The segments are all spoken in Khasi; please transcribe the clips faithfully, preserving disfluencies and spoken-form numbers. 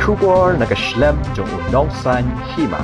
Khubor na ka shlem jong u nongsaiñ hima.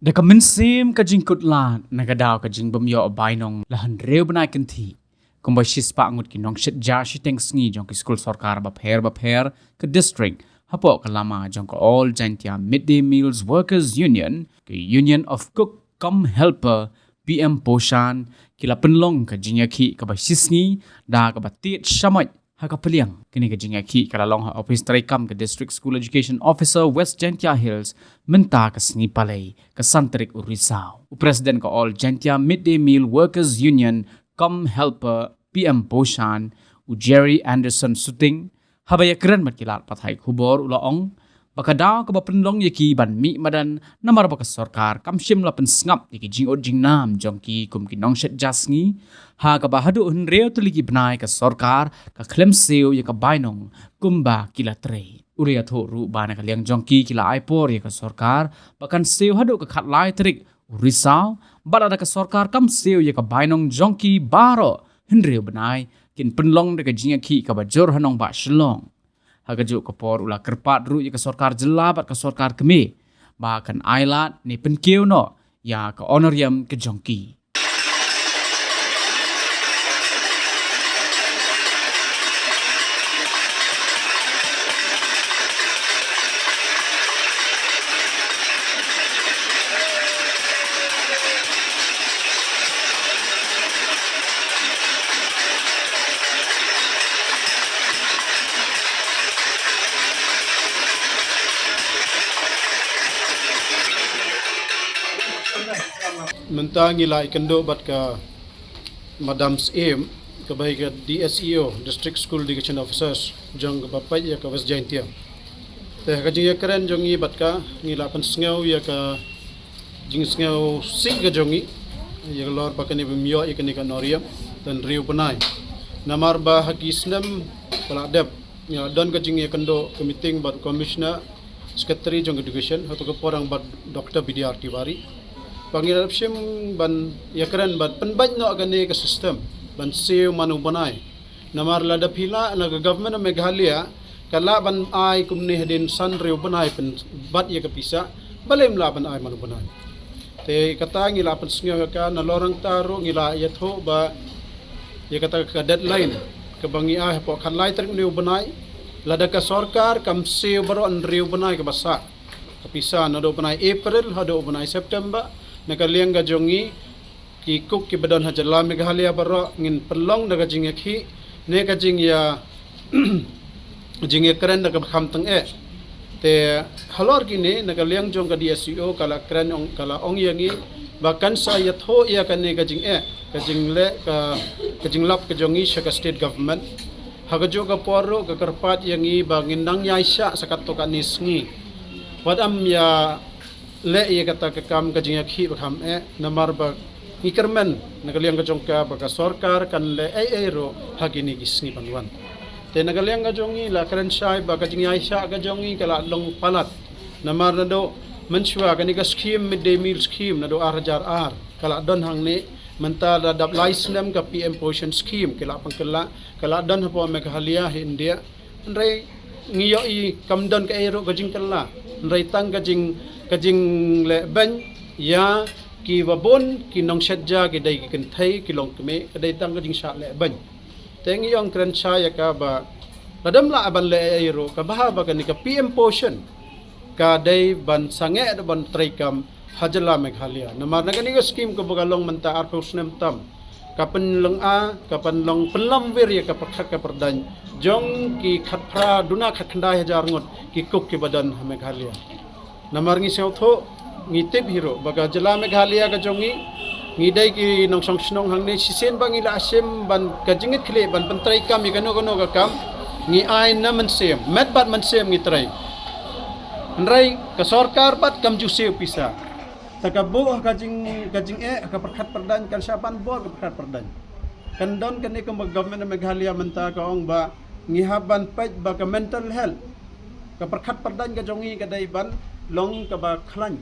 Da ka mynsiem ka jingkut lad na ka daw ka jingbym ïoh bainong la hynriew bnai kynthih, kumba shispah ngut ki nongshit ja shiteng sngi jong ki skul sorkar bapher bapher ka district, hapoh ka lama jong ka All Jaintia Midday Meals Workers Union, ka Union of Cook cum Helper, P M Poshan, ki la pynlong ka jingïakhih kaba shisngi da kaba tied shamoit ha ka pliang. Kane ka jingïakhih ka la long ha ophis treikam ka District School Education Officer, West Jaintia Hills, mynta ka sngi Palei, ka san tarik u Risaw. U President ka All Jaintia Midday Meal Workers Union cum Helper, P M Poshan, u Jerry Anderson Suting, haba ïakren bad ki lad pathai khubor u la ong ba ka daw kaba pynlong ïa ki ban mih madan namar ba ka sorkar kam shym la pynsngap ïa ki jingud jingnam jong ki kum ki nongshit ja sngi, ha kaba haduh hynriew tylli ki bnai ka sorkar ka khlem siew ïa ka bainong kumba ki la trei. U la ïathuh ruh ba na ka liang jong ki ki la ai por ïa ka sorkar ba kan siew haduh ka khatlai tarik u Risaw, bad lada ka sorkar kam siew ïa ka bainong jong ki baroh hynriew bnai, kin pynlong da ka jingïakhih kaba jur ha nongbah Shillong. Ha kajuh ka por u la kyrpad ruh ïa ka sorkar jylla bad ka sorkar kmie ba kan ailad ne pynkiew noh ïa ka honorarium ka jong ki. Mynta ngi la ïakynduh bad ka Madam Syiem, kaba hi ka D S E O, District School Education Officers, jong kaba peit ïa ka West Jaintia. Te ha ka jingïakren jong ngi bad ka, ngi la pynsngew ïa ka jingsngewsih ka jong ngi ïa ka lor ba kane bym ïoh ïa kane ka honorarium hynriew bnai. Namar ba ha ki snem ba la dep, ngi la don ka jingïakynduh ka meeting bad Commissioner, Secretary jong Education, hato ka por bad Doctor B D R Tiwari. Ba ngi la dep shim ban ïakren ban pynbeit noh kane ka system ban siew man u bnai. Namar lada phi lah na ka Government of Meghalaya ka lah ban ai kumne hadien san hynriew bnai pynbat ïa ka pisa, balei ym lah ban ai man u bnai. Te kata ngi la pynsngew ïa ka, nalor nangta ruh ngi la ïathuh ba ïa kata ka deadline kaba ngi ai hapoh khatlai tarik une u bnai, lada ka sorkar kam siew baroh hynriew bnai kaba sah ka pisa naduh u bnai April haduh u bnai September, na ka liang ka jong ngi ki cook kiba don ha jylla Meghalaya baroh ngin pynlong da ka jingïakhih ne ka jingïa jingïakren da kaba kham tyngeh. Te halor kine na ka liang jong ka D S E O ka la kren ong, ka la ong ïa ngi ba kan sa ïathuh ïa kane ka jingeh, ka jingleh, ka, ka jinglap ka jong ngi sha ka state government. Ha kajuh ka por ruh ka kyrpad ïa ngi ba ngin nang ïaishah sa katto katne sngi. Wat ym ïa leh ïa kata ka kam ka jingïakhih ba kham eh, namar ba ngi kyrmen na ka liang ka jong ka ba ka sorkar kan leh ei ei ruh ha kine ki sngi ban wan. Te na ka liang ka jong ngi la kren shai ba ka jingïaishah ka jong ngi ka la long palat. Namar naduh mynshuwa kane ka scheme, midday meal scheme, naduh ar hajar ar ka la don hangne, mynta la dap lai snem ka P M Poshan scheme ki la pynkylla, ka la don hapoh Meghalaya hi India. Hynrei ngi ïohi kam don kaei ruh ka jingkylla. Hynrei tang ka jing, ka jingleh beiñ ïa kiba bun ki nongshit ja, ki dei ki kynthei, ki longkmie, ka dei tang ka jingshah leh beiñ. Te ngi ong kren shai ïa ka ba lada ym lah ban leh ei ei ruh, kaba ha ba kane ka P M Poshan ka dei ban sangeh da ban treikam ha jylla Meghalaya. Namar na kane ka scheme kaba ka long mynta arphew snem tam, ka pynlong a, ka pynlong pynlam wir ïa ka pyrkhat ka pyrdaiñ jong ki khatphra, duna khatkhyndai hajar ngut ki cook kiba don ha Meghalaya. Namar ngi sngewthuh, ngi tip hi ruh ba ka jylla Meghalaya ka jong ngi, ngi dei ki nongshong shnong hangne, shisien ba ngi la shim ban ka jingit khlieh ban pyntreikam ïa kano kano ka kam, ngi ai na mynsiem, met bad mynsiem ngi trei. Hynrei ka sorkar bad kam ju siew pisa. Te ka buh ka jing, ka jingeh ka pyrkhat pyrdaiñ, kan shah ban bor ka pyrkhat pyrdaiñ. Kan don kane ka government Meghalaya mynta ka ong ba ngi hap ban peit ba ka mental health, ka pyrkhat pyrdaiñ ka jong ngi ka dei ban long kaba khlaiñ.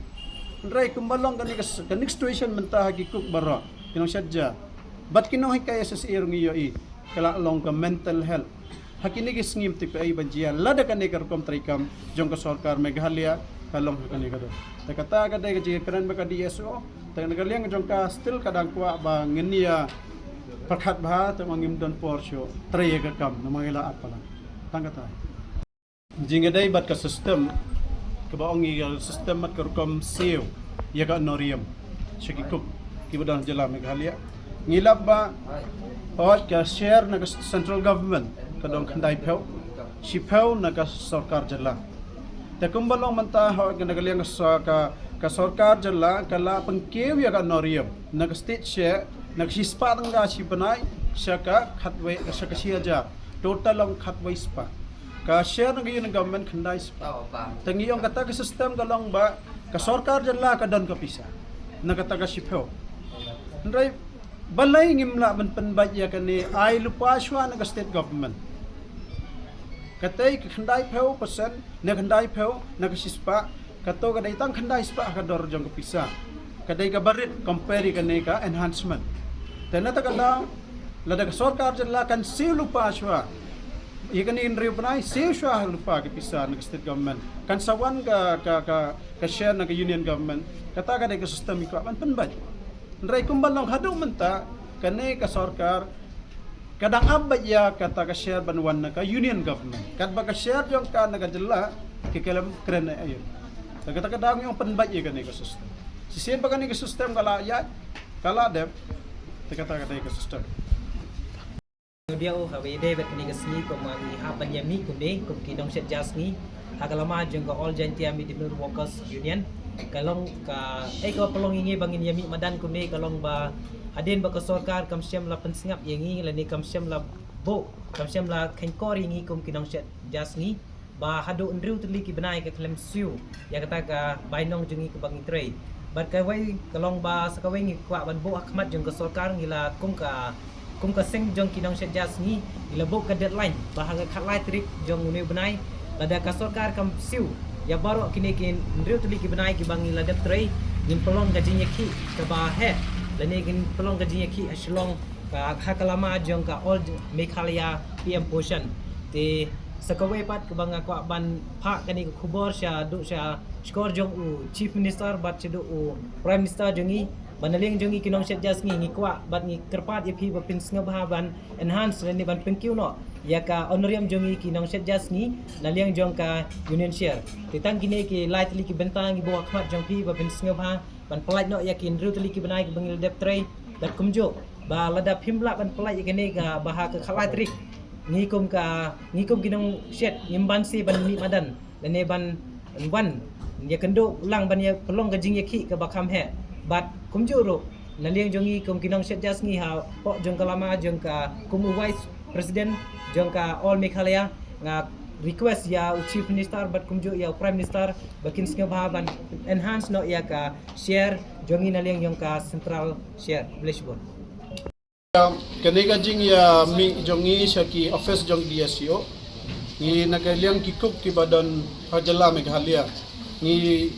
Hynrei kumba long kane ka s-, kane ka situation mynta ha ki cook baroh, ki nongshit ja bad ki nonghikai S S A ruh ngi ïohi ka la long ka mental health. Ha kine ki sngi ym tip ei ban jia lada kane ka rukom treikam jong ka sorkar Meghalaya ka long ha kane ka dor. Te kata ka dei ka jingkren ba ka D S O. Te na ka liang jong ka still ka dang kwah ba ngin ïa pyrkhat bha te ma ngim don por shuh trei ïa ka kam namar ngi la at palat. Tang kata. Jingïadei bad ka system, kaba ong ngi ka system bad ka rukom siew ïa ka honorarium sha ki cook kiba don jylla Meghalaya. Ngi lap ba hooid ka share na ka central government ka don khyndai phew, shiphew na ka sorkar jylla. Te kumba long mynta hooid na ka liang ka so-, ka, ka sorkar jylla ka la pynkiew ïa ka honorarium na ka state share na ka shispah tyngka shi bnai sha ka khatwei, sha ka shi hajar. Total long khatwei spah. Ka share na ka union government khyndai spah. Te ngi ong kata ka system ka long ba ka sorkar jylla ka don ka pisa na kata ka shiphew. Hynrei balei ngim lah ban pynbeit ïa kane, ai lypa shuwa na ka state government. Katei ka khyndai phew percent na khyndai phew na ka shispah, kato ka dei tang khyndai spah ka dor jong ka pisa. Ka dei kaba rit compare ïa kane ka enhancement. Te na kata ka daw lada ka sorkar jylla kan siew lypa shuwa ïa kane hynriew bnai, siew shuwa lypa ka pisa na ka state government, kan sa wan ka, ka, ka, ka share na ka union government. Kata ka dei ka system ngi kwah ban pynbeit. Hynrei kumba long haduh mynta kane ka sorkar ka dang ap beit ïa kata ka share ban wan na ka union government. Katba ka share jong ka na ka jylla ka khlem kren ei ei. Te kata ka dang ïoh pynbeit ïa kane ka system. Shisien ba kane ka system ka la ïaid, ka la dep, te kata ka dei ka system. Ngi ïa u ha ba ïadei bad kane ka sngi kum ngi hap ban ïa mih kumne kum ki nongshet ja sngi ha ka lama jong ka All Jaintia Meat Distillers Workers Union. Ka long ka, eh, ka pynlong ïa ngi ba ngin ïa mih madan kumne ka long ba hadien ba ka sorkar kam shym la pynsngap ïa ngi lane kam shym la buh, kam shym la khein kor ïa ngi kum ki nongshet ja sngi. Ba haduh hynriew tylli ki bnai ka khlem siew ïa kata ka bainong jong ngi kaba ngi trei. Bad kawei ka long ba sa kawei ngi kwah ban buh ha khmat jong ka sorkar, ngi la kum ka, kum ka seng jong ki nongshet ja sngi ngi la buh ka deadline ba ha ka khatlai tarik jong une u bnai lada ka sorkar kam siew ïa baroh kine ki hynriew tylli ki bnai kiba ngi la dep trei, ngin pynlong ka jingïakhih kaba heh lane ngin pynlong ka jingïakhih ha Shillong, ka, ha ka lama jong ka All Meghalaya P M Poshan. Te sa kawei pat kaba nga kwah ban phah kane ka khubor shaduh sha shkor jong u Chief Minister bad shaduh u Prime Minister jong ngi, ba na liang jong ngi ki nongshet ja sngi ngi kwah bad ngi kyrpad ïa phi ba phin sngewbha ban enhance lane ban pynkiew noh ïa ka honorarium jong ngi ki nongshet ja sngi na liang jong ka union share. Te tang kine ki lai tylli ki bynta ngi buh ha khmat jong phi ba phin sngewbha ban pynlait noh ïa ki hynriew tylli ki bnai kiba ngi la dep trei. Bad kumjuh ba lada phim lah ban pynlait ïa kane ka ba ha ka khatlai tarik ngi kum ka, ngi kum ki nongshet ngim banse ban mih madan lane ban wan ïa kynduh lang ban ïa pynlong ka jingïakhih kaba kham heh. Bad kumjuh ruh na liang jong ngi kum ki nongshet ja sngi hapoh jong ka lama jong ka kum u Vice President jong ka All Meghalaya, nga request ïa u Chief Minister bad kumjuh ïa u Prime Minister ba kin sngewbha ban enhance noh ïa ka share jong ngi na liang jong ka central share. Khublei shibun. Kane ka jingïamih jong ngi sha ki office jong D S C O, ngi na ka liang ki cook kiba don ha jylla Meghalaya, ngi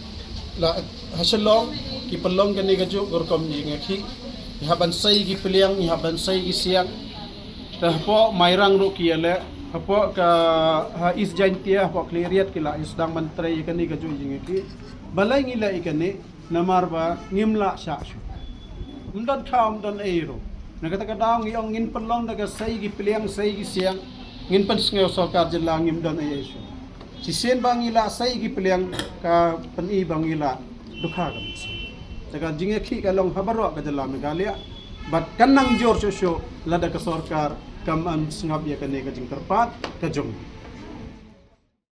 la ha Shillong ki pynlong kane kajuh ka rukom jingïakhih. Ngi hap ban sei ki pliang, ngi hap ban sei ki siang. Te hapoh Mairang ruh ki ïaleh, hapoh ka, ha East Jaintia, hapoh Khliehriat ki la ïa sdang ban trei ïa kane kajuh jingïakhih. Balei ngi leh ïa kane? Namar ba ngim lah shah shuh. Ym don khaw, ym don ei ruh. Na kata ka daw ngi ong ngin pynlong da ka sei ki pliang, sei ki siang, ngin pynsngew sorkar jylla ngim don ei ei shuh. Shisien ba ngi la sei ki pliang ka pyni ba ngi la dukha ka mynsiem. Te ka jingïakhih ka long ha baroh ka jylla Meghalaya. Bad kan nang jur shuh shuh lada ka sorkar kam sngap ïa kane ka jingkyrpad ka jong ngi.